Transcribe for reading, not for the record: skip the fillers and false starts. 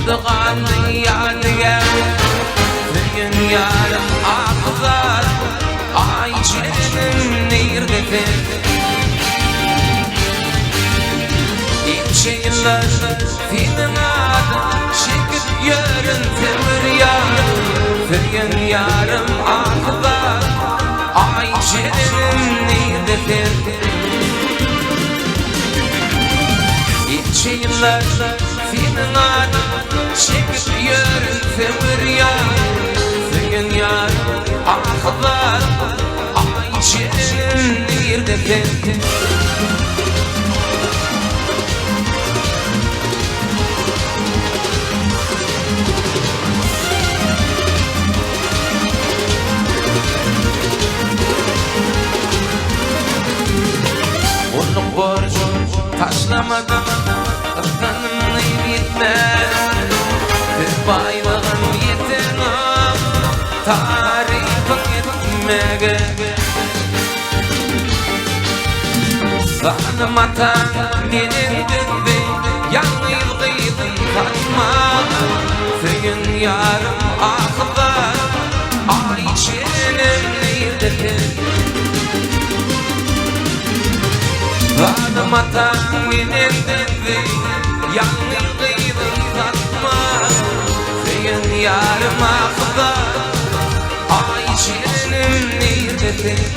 Boldy galdy ýadygär Söýen ýarym ahy-zar Aý jerinim nirde sen? Ençe ýyllar seniň adyň Çekip ýörün söwer ýarym Söýen ýarym ahy-zar Aý jerinim nirde sen? Ençe ýyllar seniň adyň Çekip ýörün söwer ýarym Söýen ýarym ahy-zar Aý jerinim nirde sen? Gulluk borjum taşlamadym, Ysganymy ýitmedim. Söz baýlygym ýetenok, Tarypyň etmäge. Zalym ataň neneň dözdi, Ýalňyz gyzyn satmaga. Söýen ýarym ahy-zar, Aý çenem nirde sen? Zalym ataň neneň dözdi, Ýalňyz gyzyn satmaga. Söýen ýarym ahy-zar, Aý çenem nirde sen?